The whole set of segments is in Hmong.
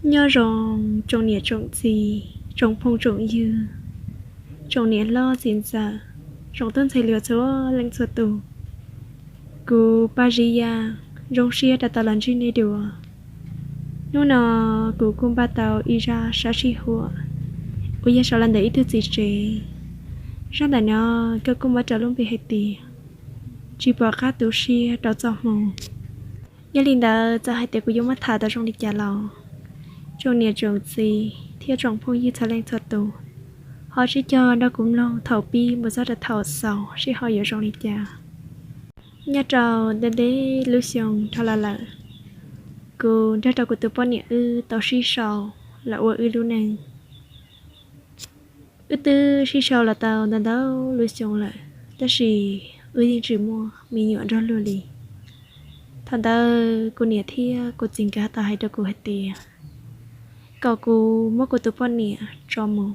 Nyob zoo tsoom niam tsoom txiv, tsoom phooj tsoom ywg, tsoom niam hlob txiv ntxawm, tsoom tub ntxhais hluas txhua leej txhua tus. Kuv Paj Zib Yaj zoo siab rov tau los ntsib nej dua. Hnub no kuv kuj npaj tau ib zaj sab sij huam uas yog sau los ntawm ib tug txiv tsev. Zaj ntawm no koj kuj muab rau lub npe hais tias Tsis pom qab tu siab rau txoj hmoo. Yog li ntawd txawm hais tias kuv yuav muab tham tau zoo li cas los, tsoom niam tsoom txiv thiab tsoom phooj ywg txhua leej txhua tus, ho sib cog nrog kuv mloog thaum pib mus txog rau thaum xaus seb ho yuav zoo li cas. Nyob rau ntev ntev lub xyoo dhau los lawm, kuv nrog rau kuv tus poj niam wb tau sib sau los ua wb lub neej. Wb twb sib sau los tau ntau ntau lub xyoo lawm, tab sis wb yeej tsis muaj me nyuam nrog luag li. Thaum ntawd kuv niam thiab kuv txiv nkawd tau hais rau kuv hais tias kom kuv muab kuv tus poj niam tso mus.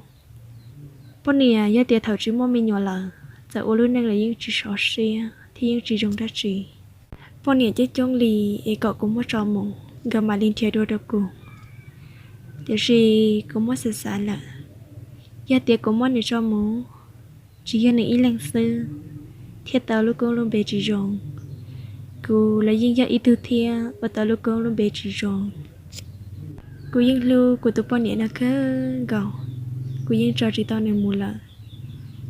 Poj niam yog tias thaum tsis muaj me nyuam lawm, txawm ua lub neej los yeej tsis sov siab thiab yeej tsis zoo dab tsi. Poj niam coob coob li es kom kuv muab tso mus nkawd mam li nrhiav dua rau kuv. Tiam sis kuv muab xav xav lawm, yog tias kuv muab nws tso mus, tsis yog nws ib leeg xwb thiaj tau lub koob lub npe tsis zoo, kuv los yeej yog ib tug thiab ua tau lub koob lub npe tsis zoo. Kuv yeej hlub kuv tus poj niam no kawg nkaus, kuv yeej tso tsis tau nws mus lawm.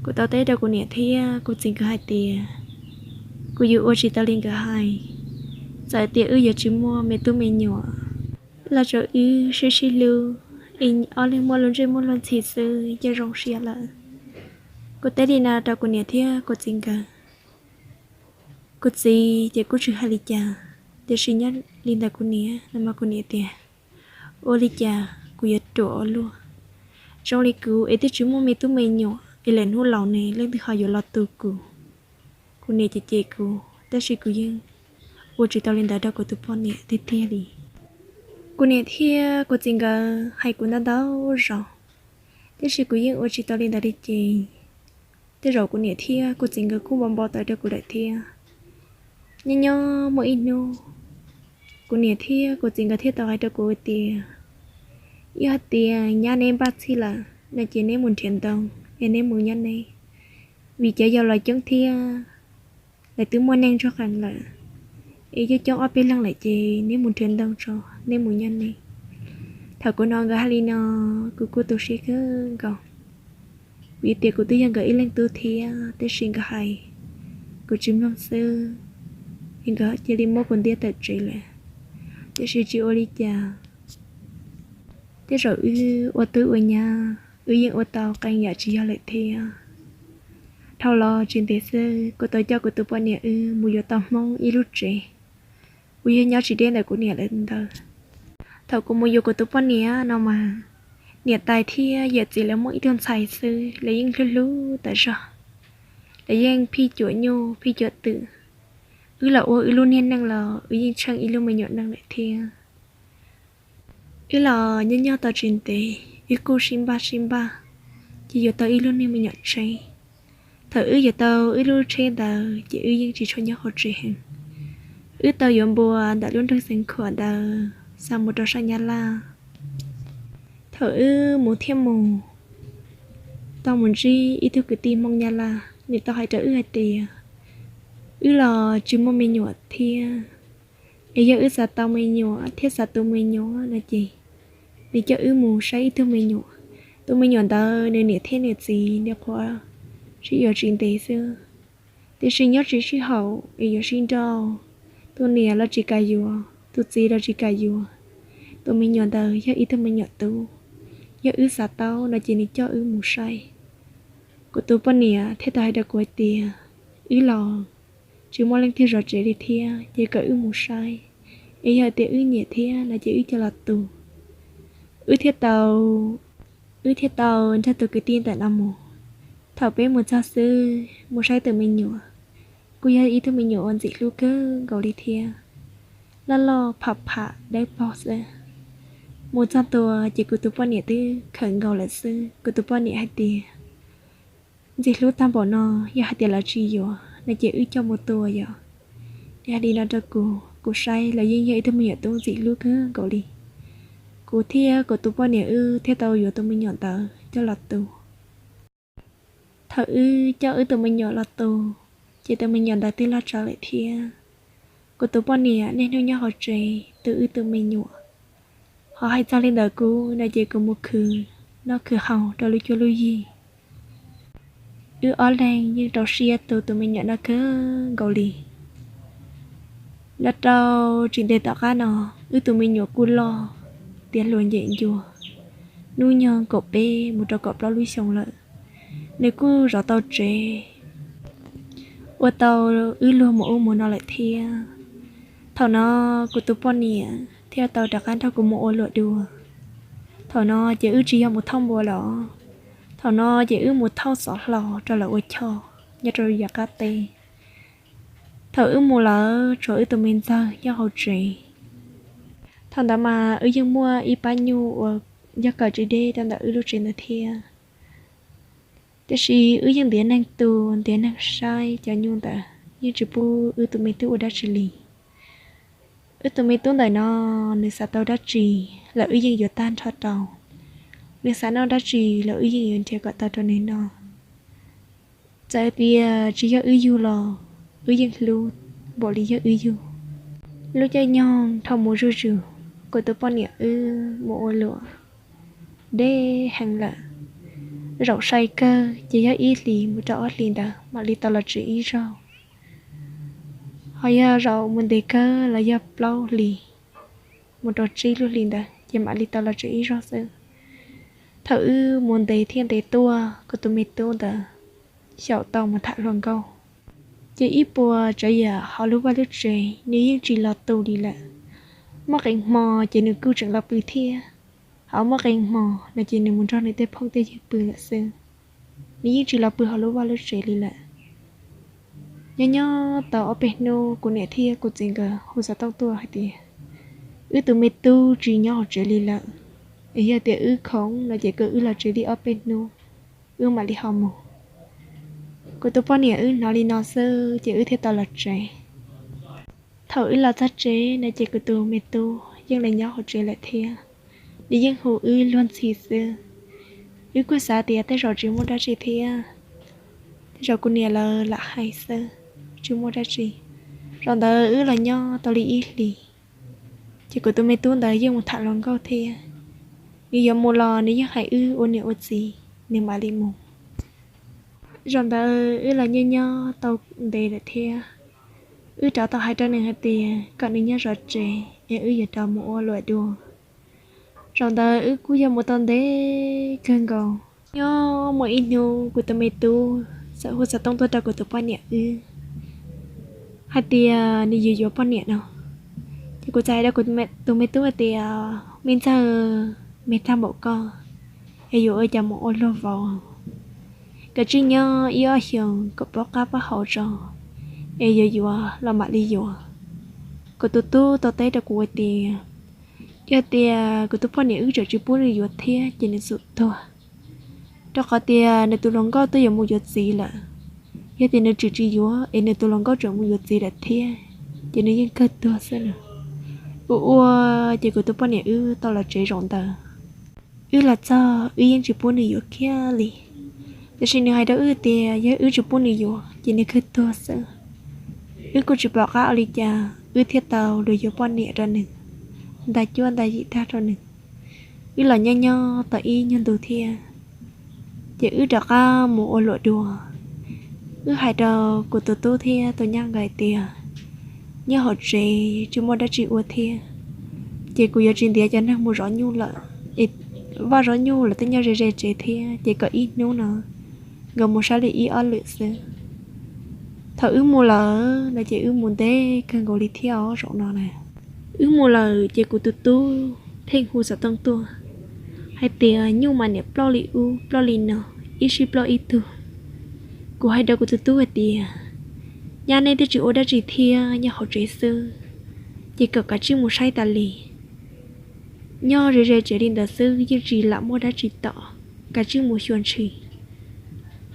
Kuv tau teb rau kuv niam thiab kuv txiv nkawd hais tias kuv yuav ua tsis tau li nkawd hais. Txawm tias wb yuav tsis muaj me tub me nyuam los tsuav wb sib sib hlub, es ob leeg muaj lub ntsej muag luag ntxhi xwb yeej zoo siab lawm. Kuv teb li no rau kuv niam thiab kuv txiv nkawd. Kuv txiv ces kuj tsis hais li cas, tiam sis nyob li ntawm kuv niam no mas kuv niam tias, ua li cas kuv yuav ruam ua luaj, zoo li kuv es twb tsis muaj me tub me nyuam es lawm hnub laus ne leej twg ho yuav los tu kuv. Kuv niam cem cem kuv tab sis kuv yeej ua tsis tau li ntawd rau kuv tus poj niam tiag tiag li. Kuv niam thiab kuv txiv nkawd hais kuv ntau ntau zaus, tab sis kuv yeej ua tsis tau li ntawd li ces tej zaum kuv niam thiab kuv txiv nkawd kuj npau npau taws rau kuv lawm thiab. Nyob nyob muaj ib hnub, kuv niam thiab kuv txiv nkawd thiaj tau hais rau kuv hais tias, yog hais tias nyab neb npaj txhij lawm no ces neb mus nrhiav ntoo es neb mus nyob neb, vim cov yau los coob thiab, lawv twb muaj neej ntsuag qees lawm, es yog coob ob peb leeg lawm ces neb mus nrhiav ntoo tso, neb mus nyob neb. Thaum kuv hnov nkawd hais li no, kuv kuj tu siab kawg nkaus, vim tias kuv twb yog nkawd ib leeg tub thiab, tab sis nkawd hais kuv tsis mloog xwb, es nkawd cia li muab kuv ntiab tawm tsev lawm. Tiam sis tsis ua li cas, tej zaum wb ua tub ua nyab wb yeej ua tau qee yam tsis yog lawm thiab. Dhau los tsis ntev xwb kuv tau coj kuv tus poj niam wb mus yuav tau Hmoob ib lub tsev uas yog nyob tsis deb ntawm kuv niam lawv ntawd. Thaum kuv mus yuav kuv tus poj niam no mas, niam tais thiab yawm txiv lawv muaj ib tug ntxhais xwb, lawv yeej hlub hlub tas zog. Lawv yeej phij cuam nyuj phij cuam twm. Wb los ua wb lub niag neej los wb yeej tsheej ib lub me nyuam neej lawm thiab. Wb los nyob nyob tau tsis ntev, wb kuj sib npaj sib npaj, ces yuav tau ib lub niag me nyuam tsheb. Thaum wb yuav tau wb lub tsheb ntawd ces wb yeej tsis tshua nyob hauv tsev heev. Wb tau yuav npua ntawm lub nroog Xeev Khuam ntawd xa mus rau sab Nyab Laj. Thaum wb mus thiab mus, tau mus ntsib ib tug kwv tij Hmoob Nyab Laj, nws tau hais rau wb hais tias wb los tsis muaj me nyuam thiab, es yog wb xav tau me nyuam thiab xav tu me nyuam no ces nws coj wb mus saib ib tug me nyuam. Tus me nyuam ntawd nws niam thiab nws txiv nws qhuav sib yuav tsis ntev xwb, tiam sis nyob tsis sib haum es yuav sib nrauj. Tus niam los tsis kam yuav, tus txiv los tsis kam yuav. Tus me nyuam ntawd yog ib tug me nyuam tub, yog wb xav tau no ces nws coj wb mus saib. Kuv tus poj niam thiaj tau hais rau kuv hais tias, wb los tsis muaj leej twg zov tsev li thiab, ces kom wb mus saib, es yog tias wb nyiam thiab no ces wb coj los tu. Wb thiaj tau, wb thiaj tau nrog tus kwv tij ntawm no mus. Thaum peb mus txog xwb mus saib tus me nyuam, kuj yog ib tug me nyuam uas ntxim hlub kawg nkaus li thiab, loj loj pham pham dawb paug xwb. Mus txog tua ces kuv tus poj niam twb khawm nkaus lawm xwb. Kuv tus poj niam hais tias, ntxim hlub tag npaum no, yog hais tias lawv tsis yuav no ces wb coj mus tua yom. Nws hais li no rau kuv, kuv saib lawv yeej yog ib tug me nyuam tub ntxim hlub kawg nkaus li. Kuv thiab kuv tus poj niam wb thiaj tau yuav tus me nyuam ntawd coj los tu. Thaum wb coj wb tus me nyuam los tu, ces tus me nyuam ntawd twb loj tsawv lawm thiab. Kuv tus poj niam niaj hnub nyob hauv tsev tu wb tus me nyuam. Ho hais txog li ntawd kuv no ces kuv mus khwv noj khwv haus rau lub cuab lub yig. Wb ob leeg yeej rau siab tu tus me nyuam no kawg nkaus li. Los rau tsis ntev tom qab no, wb tus me nyuam kuj loj tiav hluas ncem ncua, hnub nyoog kaum peb mus rau kaum plaub lub xyoo lawm. Nws kuj zov tau tsev, ua tau wb luag mus ub mus no lawm thiab. Thaum no kuv tus poj niam thiaj tau rov qab nrog kuv mus ua luam dua. Thaum no ces wb tsis yog mus thauj npua los, thaum no ces wb mus thauj xov hlau rau lawv ua choj nyob rau yav qab teb. Thaum wb mus lawm tshuav wb tus me ntxawg nyob hauv tsev. Thaum ntawd mas wb yeej muaj ib pab nyuj uas yog kawm tsis deb rau ntawm wb lub tsev ntawd thiab. Tiam sis wb yeej ntiav neeg tu, ntiav neeg saib cov nyuj ntawd, yeej tsis pub wb tus me tub ua dab tsi li. Wb tus me tub ntawm no, nws xav tau dab tsi los wb yeej yuav tag nrho rau. Nws xav noj dab tsi los wb yeej yuav nrhiav kom tau rau nws noj. Txawm tias tsis yog wb yug los wb yeej hlub npaum li yog wb yug. Lub caij nyoog dhau mus zuj zus, kuv tus poj niam wb mus ua luam deb heev lawm. Zaum sai kawg ces yog ib hlis mus rau ob hlis ntawd mam li tau los tsev ib zaug. Ho yog zaum mus ntev kawg los yog plaub hlis mus rau tsib lub hlis ntawd ces mam li tau los tsev ib zaug xwb. Thaum wb mus ntev thiab ntev tuaj, kuv tus me tub ntawd xyaum tau mus tham hluas nkauj, ces ib puas tsav yam hauv lub vaj lub tsev nws yeej tsis los tu li lawm. Muaj qee hmo ces nws kuj tseem los pw thiab, ho muaj qee hmo no ces nws mus nrog nws tej phooj tej ywg pw lawm xwb. Nws yeej tsis los pw hauv lub vaj lub tsev li lawm. Nyob nyob tau ob peb hnub kuv niam thiab kuv txiv nkawd hu xov tooj tuaj hais tias wb tus me tub tsis nyob hauv tsev li lawm, es yog tias wb khoom no ces kom wb los tsev li ob peb hnub, wb mam li ho mus. Kuv tus poj niam wb hnov li no xwb ces wb thiaj tau los tsev. Thaum wb los txog tsev no ces kuv tus me tub yeej los nyob hauv tsev lawm thiab, nws yeej hu wb luag ntxhi xwb. Wb kuj xav tias tej zaum tsis muaj dab tsi thiab, tej zaum kuv niam lawv lam hais xwb, tsis muaj dab tsi. Zaum ntawd wb los nyob tau li ib hlis, ces kuv tus me tub ntawd yeej mus tham hluas nkauj thiab. Nws yuav mus los nws yeej hais wb ua niam ua txiv nws mam li mus. Zaum ntawd wb los nyob nyob tau ntev lawm thiab, wb rov tau hais rau nws hais tias kom nws nyob zov tsev es wb yuav rov mus ua luam dua. Zaum ntawd wb kuj yog mus tau ntev kawg nkaus. Nyob muaj ib hnub kuv tus me tub txawm hu xov tooj tuaj rau kuv tus poj niam wb hais tias nws yuav yuav poj niam no. Ces kuv txawm hais rau kuv tus me tub hais tias, me ntxawg, me tag npaum koj es yuav ua cas mus ua luag vauv? Kav tsij nyob ib ob xyoos kom paub qab paub hau tso, es yuav yuav los mam li yuav. Kuv tus tub tau teb rau kuv hais tias, yog tias kuv tus poj niam wb tseem tsis pub nws yuav thiab ces nws xum tuag, rau qhov tias nws tus hluas nkauj twb yuav mus yuav txiv lawm. Yog tias nws tseem tsis yuav es nws tus hluas nkauj tseem mus yuav txiv lawm thiab, ces nws yeej kawg tuag xwb na. Ua ua ces kuv tus poj niam wb tau los tsev zaum ntawd. Wb los txog wb yeej tsis pub nws yuav kiag li, tiam sis nws hais rau wb tias yog wb tsis pub nws yuav ces nws kawg tuag xwb. Wb kuj tsis pom qab ua li cas, wb thiaj tau los yuav poj niam rau nws, nta cuab nta yim tag rau nws. Wb los nyob nyob tau ib nyuag ntu thiab, ces wb rov qab mus ua luam dua. Wb hais rau kuv tus tub thiab tus nyab nkawd tias, nyob hauv tsev tsis muaj dab tsi ua thiab, ces kuv yuav tsis ntiav cov neeg mus zov nyuj lawm, es vaj zov nyuj los twb nyob ze ze tsev thiab, ces kom ib hnub no nkawd mus saib li ib ob lwm xwb. Thaum wb mus lawm no ces wb mus ntev kawg nkaus li thiab os zaum no na. Wb mus lawm ces kuv tus tub pheej hu xov tooj tuaj hais tias nyuj mas niam ploj li ub ploj li no, ib sij ploj ib tug. Kuv hais rau kuv tus tub hais tias, nyab nej twb tsis ua dab tsi thiab, nyob hauv tsev xwb, ces kom kav tsij mus saib tas li. Nyob ze ze tsev li ntawd xwb yeej tsis lam muaj dab tsi tom, kav tsij mus xyuas ntshis.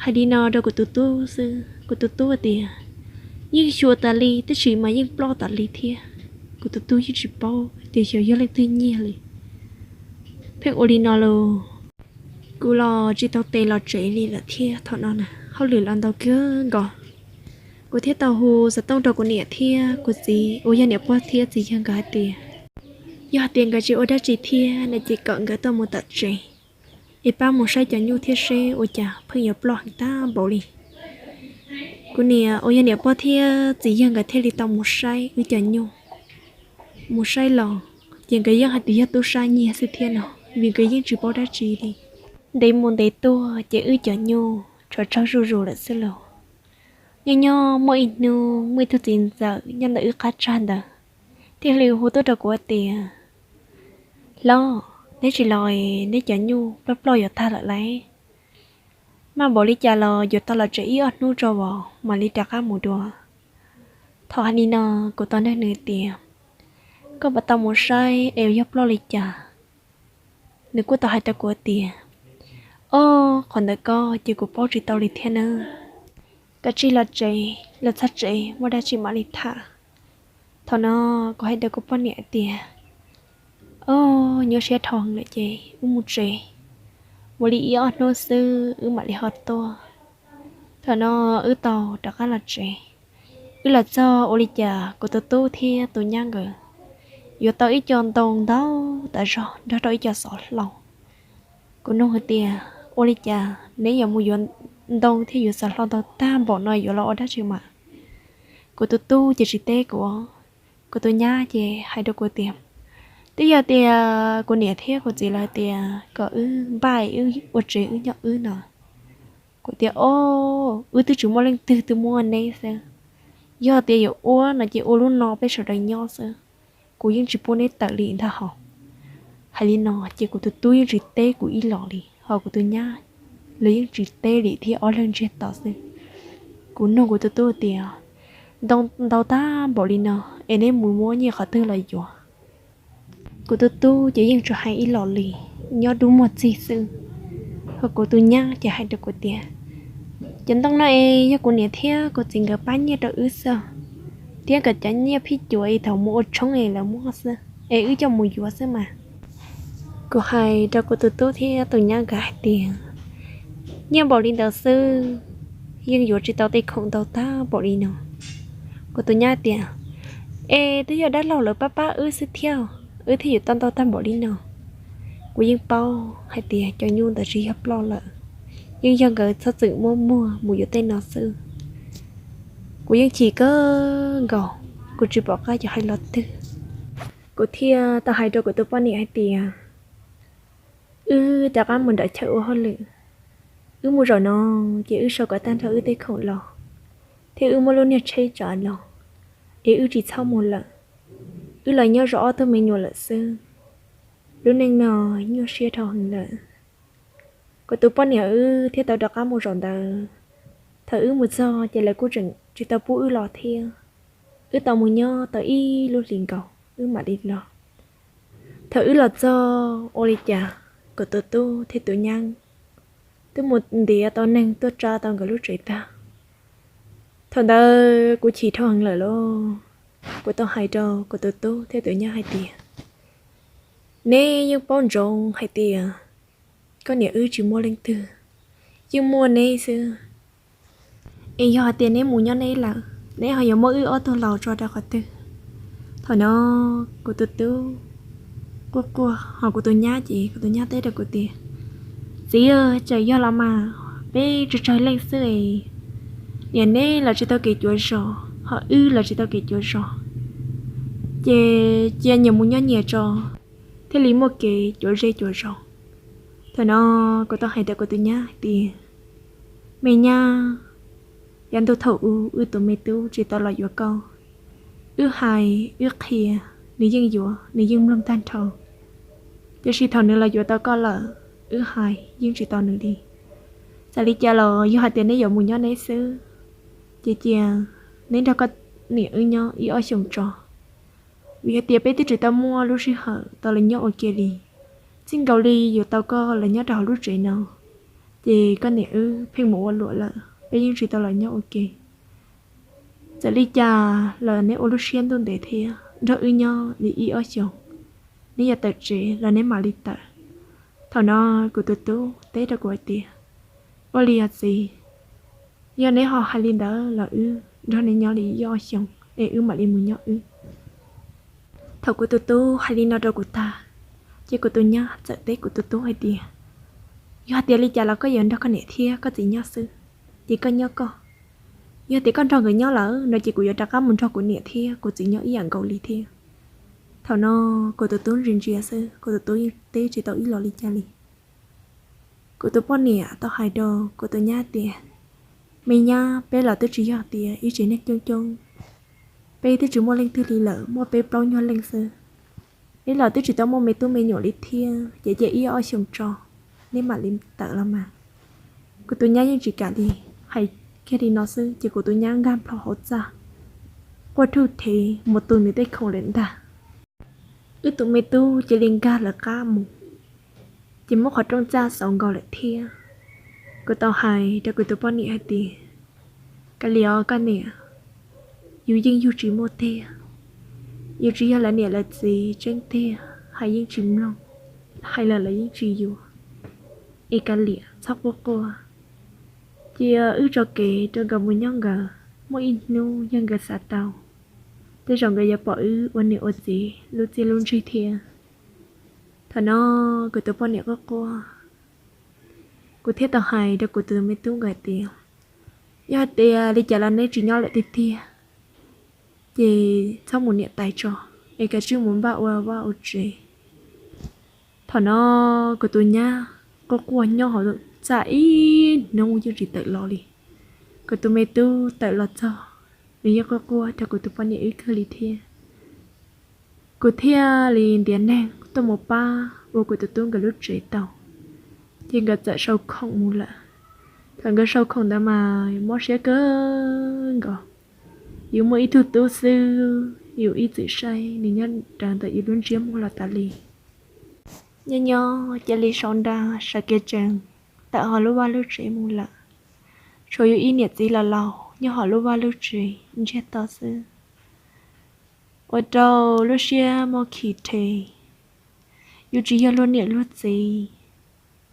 Hais li no rau kuv tus tub xwb, kuv tus tub tias, yeej xyuas tas li tab sis mas yeej ploj tas li thiab. Kuv tus tub yeej tsis paub tias xyov yog leej twg nyiag li. Yeej ua li no los kuv los tsis tau tes los tsev li lawm thiab. Thaum no na hauj lwm los ntau kawg nkaus. Kuv thiaj tau hu xov tooj rau kuv niam thiab kuv txiv uas yog niam pog thiab txiv yawg nkawd hais tias yog hais tias nkawd tsis ua dab tsi thiab no ces kom nkawd tuaj mus tom tsev es pab mus saib cov nyuj thiab seb ua cas pheej yuav ploj heev tag npaum li. Kuv niam uas yog niam pog thiab txiv yawg nkawd thiaj li tau mus saib wb cov nyuj. Mus saib los ces nkawd yeej hais tias yog tub sab nyiag xwb thiab no, vim nkawd yeej tsis paub dab tsi li. Ntev mus ntev tuaj ces wb cov nyuj tsho tsawg zuj zus lawm xwb los. Nyob nyob muaj ib hnub muaj ib tug txiv ntxawm nyob ntawm wb qab tsag ntawd thiaj li hu tuaj rau kuv tias, Hlob, neb tsis los es neb cov nyuj ploj ploj yuav tag lawm lauj. Maj npaum li cas los yuav tau los tsev ib ob hnub tso as mam li rov qab mus dua. Thaum hais li no kuv tau nug nws tias, Koj puas tau mus saib es yog ploj li cas? Nws kuj tau hais rau kuv tias, Ob, qhov ntawd koj ces kuv paub tsis tau li thiab nawb. Kav tsij los tsev, los txog tsev muaj dab tsi mam li tham. Thaum no kuv hais rau kuv poj niam tias, Ob, nyuaj siab dhau lawm ces wb mus tsev, mus li ib ob hnub xwb wb mam li ho tuaj. Thaum no wb tau rov qab los tsev. Wb los txog ua li cas kuv tus tub thiab tus nyab nkawd yuav tau ib co ntoo ntau tas zog nrog rau ib co xov hlau. Kuv nug hais tias, Ua li cas neb yuav mus yuav ntoo thiab yuav xov hlau ntau tag npaum no yuav los ua dab tsi mas? Kuv tus tub ces tsis teb kuv, kuv tus nyab ces hais rau kuv tias, Twb yog tias kuv niam thiab kuv txiv lawv tias kom wb npaj wb ua tsev wb nyob wb no. Kuv tias, Ob, wb twb tsis muaj leej twg, twb muaj neb xwb. Yog tias yuav ua no ces ua lub no peb sawv daws nyob xwb. Kuv yeej tsis pub neb tawm li ntag hos. Hais li no ces kuv tus tub yeej tsis teb kuv ib los li, ho kuv tus nyab los yeej tsis teb li thiab, ob leeg ntsiag to xwb. Kuv nug kuv tus tub tias, Ntoo ntau tag npaum li no es neb mus muab nyiaj qhov twg los yuav? Kuv tus tub ces yeej tsis hais ib los li, nyob dub muag txig xwb. Ho kuv tus nyab ces hais rau kuv tias, Cov ntoo no es yog kuv niam thiab kuv txiv nkawd pab nyiaj rau wb xwb, thiab nkawd cov nyiaj phij cuav es thaum mus ua tshoob es lawv muab xwb, es wb coj mus yuav xwb mas. Kuv hais rau kuv tus tub thiab tus nyab nkawd hais tias, Nyiaj npaum li ntawd xwb, yeej yuav tsis tau tej khoom ntau tag npaum li no. Kuv tus nyab tias, Es twb yog dab laug lawv pab pab wb xwb thiab, wb thiaj yuav tau ntau tag npaum li no. Kuv yeej paub hais tias cov nyuj ntawd tsis yog ploj lawm, yeej yog nkawd txhob txwm muab muag mus yuav tej no xwb. Kuv yeej chim kawg nkaus, kuv tsis pom qab yuav hais los twg. Kuv thiaj tau hais rau kuv tus poj niam hais tias, Wb rov qab mus nram chaw ua hauj lwm. Wb mus zaum no ces wb sau kom tag nrho wb tej khoom los, thiab wb muab lub niag tsheb tsav los, es wb tsis txhob mus lawm. Wb los nyob zov ob tug me nyuam lawm xwb. Lub neej no nyuaj siab dhau heev lawm. Kuv tus poj niam wb thiaj tau rov qab mus zaum ntawd. Thaum wb mus txog ces lawv kuj tseem tsis tau pub wb los thiab. Wb tau mus nyob tau ib lub hlis nkaus wb mam li los. Thaum wb los txog ua li cas, kuv tus tub thiab tus nyab twb mus ntiav tau neeg tuaj tsa tau nkawd lub tsev tag. Thaum ntawd kuv chim dhau heev lawm lauj. Kuv tau hais rau kuv tus tub thiab tus nyab hais tias, Neb yeej paub ntsoov hais tias koj niam wb tsis muaj leej twg, yeej muaj neb xwb. Es yog hais tias neb mus nyob neb lawm, neb ho yuav muab wb ob tug laus tso rau qhov twg? Thaum no kuv tus tub quaj quaj, ho kuv tus nyab ces kuv tus nyab teb rau kuv tias, Txiv, txawm yog los mas peb tsawg tsawg leej xwb es, niam neb los tsis tau kev cuav zos, ho wb los tsis tau kev cuav zos, ces cia nyias mus nyob nyias tso, thiaj li muaj kev cuav zej cuav zos. Thaum no kuv tau hais rau kuv tus nyab hais tias, Me nyab, yav ntuj thaum ub wb tus me tub tsis tau los yuav koj, wb hais wb qhia, nws yeej yuav, nws yeej mloog tag nrho. Tiam sis thaum nws los yuav tau koj lawm, wb hais yeej tsis tau nws li. Txawm li cas los yog hais tias neb yuav mus nyob neb xwb, ces cia neb nrog koj niam wb nyob ib ob xyoos tso. Vim hais tias peb twb tsis tau muaj lub sij hawm tau los nyob ua ke li. Txij nkaus li yuav tau koj los nyob rau hauv lub tsev no, ces koj niam wb pheej mus ua luam lawm, peb yeej tsis tau los nyob ua ke. Txawm li cas los neb ua lub siab ntuj ntev thiab nrog wb nyob li ib ob xyoos. Neb yuav tawm tsev los neb mam li tawm. Thaum no kuv tus tub teb rau kuv hais tias, ua li os txiv, yog neb ho hais li ntawd los wb nrog neb nyob li ib ob xyoos es wb mam li mus nyob wb. Thaum kuv tus tub hais li no rau kuv tag, ces kuv tus nyab txawm teb kuv tus tub hais tias, yog hais tias li cas los koj yuav nrog koj niam thiab koj txiv nyob xwb, ces koj nyob koj. Yog tias koj nrog nkawd nyob lawm no ces kuv yuav rov qab mus nrog kuv niam thiab kuv txiv nyob ib yam nkaus li thiab. Thaum no kuv tus tub ntsia ntsia xwb, kuv tus tub yeej teb tsis tau ib los li cas li. Kuv tus poj niam tau hais rau kuv tus nyab tias, me nyab, peb los twb tsis yog tias ib tsev neeg coob coob, peb twb tsis muaj leej twg li lawm, muaj peb plaub nyuag leej xwb. Neb los twb tsis tau muaj me tub me nyuam li thiab, ces cia ib ob xyoos tso, neb mam li tawm los mas. Kuv tus nyab yeej tsis kam li, hais kiag li no xwb ces kuv tus nyab nkag plho hauv txaj, quaj thuj thev mus tu nws tej khoom lawm ntag. Wb tus me tub cia li nkag lawv qab mus, ces muab qhov rooj txaj xauv nkaus lawm thiab. Kuv tau hais rau kuv tus poj niam hais tias, kav liam os koj niam, yus yeej yug tsis muaj tiag, yus tsis yog lawv niam lawv txiv tseeb tiag, hais yeej tsis mloog, hais los lawv yeej tsis yuav, es kav liam txhob quaj quaj. Cia wb tso kev rau nkawd mus nyob nkawd, muaj ib hnub yog nkawd xav tau, tej zaum nkawd yuav pom wb ua niam ua txiv lub txiaj lub ntsig thiab. Thaum no kuv tus poj niam quaj quaj, kuv thiaj tau hais rau kuv tus me tub nkawd tias, yog hais tias li cas los neb tsis nyob lawm tiag tiag, ces txhob mus niam tais tso, es kav tsij mus npaj ua vaj ua tsev. Thaum no kuv tus nyab quaj quaj nyob hauv txaj ib hnub yeej tsis tawm los li. Kuv tus me tub tawm los txog, nws yeej quaj quaj rau kuv tus poj niam ib kawg li thiab. Kuv thiaj li ntiav neeg tuaj mus pab ua kuv tus tub nkawd lub tsev tau, ces nkawd txawm sau khoom mus lawm. Thaum nkawd sau khoom ntawd mas mob siab kawg nkaus. Yus muaj ib tug tub xwb, yus ib txwm saib nws nyob rawv ntawm yus lub ntsiab muag los tas li. Nyob nyob cia li sau nra sawv kev tsees tawm hauv lub vaj lub tsev mus lawm. Tshuav yus ib niam txiv laus laus nyob hauv lub vaj lub tsev ntsiag to xwb, ua rau lub siab muaj khi rhe. Yus tsis yog luag niam luag txiv,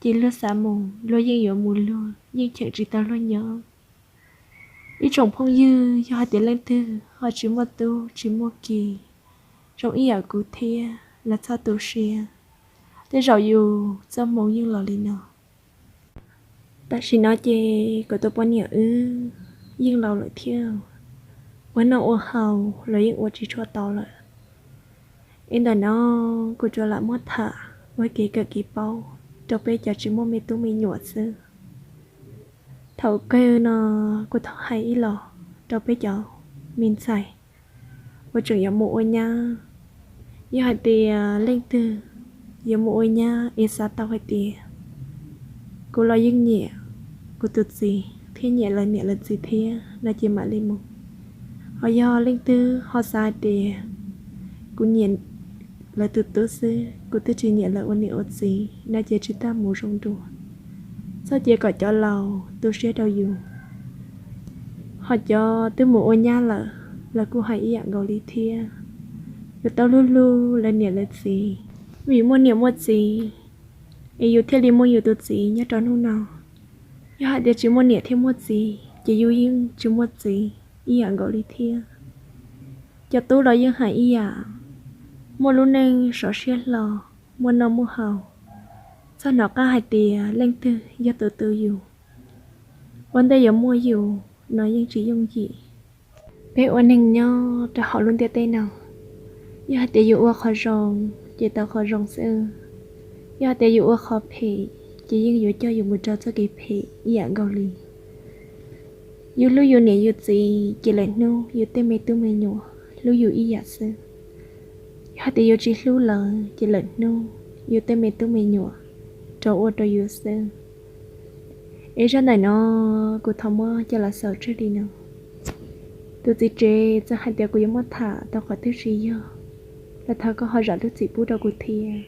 ces luag xav mus luag yeej yuav mus, luag yeej cheem tsis tau luag nyob. Ib tsoom phooj ywg, yog hais tias leej twg ho tsis muaj tub tsis muaj ki, zoo ib yam kuv thiab los txhob tu siab, tej zaum yus txoj hmoo yeej los li no. Tam sim no ces kuv tus poj niam wb yeej laus lawm thiab, ua noj ua haus los yeej ua tsis tshua tau lawm. Es ntawm no kuv tsuas lam muab tham ua kev kawm kev paub rau peb cov tsis muaj me tub me nyuam xwb. Thaum kawg no kuv thov hais ib los rau peb cov me ntxhais uas tseem yuav mus ua nyab, yog hais tias leej twg yuav mus ua nyab es xav tau hais tias kuv los yeej nyiam kuv tus txiv thiab nyiam lawv niam lawv txiv thiab no ces mam li mus. Ho yog leej twg ho xav hais tias kuv nyiam lawv tus tub xwb, kuv twb tsis nyiam lawv ua niam ua txiv no ces tsis tas mus zoo dua. Txhob cia kom cov laus tu siab rau yus. Ho cov twb mus ua nyab lawm los kuj hais ib yam nkaus li thiab. Yus tau hlub hlub lawv niam lawv txiv, vim muaj niam muaj txiv es yus thiaj li muaj yus tus txiv nyob rau hnub no. Yog hais tias tsis muaj niam thiab muaj txiv ces yus yeej tsis muaj txiv ib yam nkaus li thiab. Cov tub los yeej hais ib yam, muaj lub neej sov siab hlo, muaj noj muaj haus. Txhob hnov qab hais tias leej twg yog tus tu yus, ua ntej yuav muaj yus no yeej tsis yooj yim. Peb ua neeg nyob rau hauv lub ntiaj teb no, yog hais tias yus ua qhov zoo ces tau qhov zoo xwb, yog hais tias yus ua qhov phem ces yeej yuav coj yus mus rau txoj kev phem ib yam nkaus li. Yus hlub yus niam yus txiv ces lawm hnub yus tej me tub me nyuam hlub yus ib yam xwb. Yog hais tias yus tsis hlub lawv ces lawm hnub yus tej me tub me nyuam rov ua rau yus xwb. Es zaj ntawm no kuv thov muab coj los xaus tseg li no. Tus txiv tsev txawm hais tias kuv yuav muab tham tau qhov twg tsis yog los thov koj ho zam lub txim pub rau kuv thiab.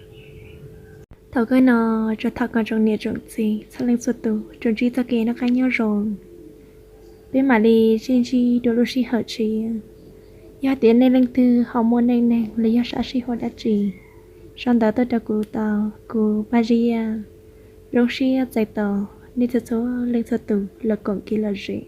Thaum kawg no tsuas thov kom tsoom niam tsoom txiv txhua leej txhua tus tsuas ntsib txoj kev noj qab nyob zoo, peb mam li sib ntsib dua lub sij hawm tshiab. Yog tias nej leej twg ho muaj neej neeg los yog sab sij huam dab tsi, Sau ntawv tuaj rau kuv tau, kuv Paj Ziab. Zoo siab txais tos nej txhua txhua leej txhua tus los koom kev lom zem.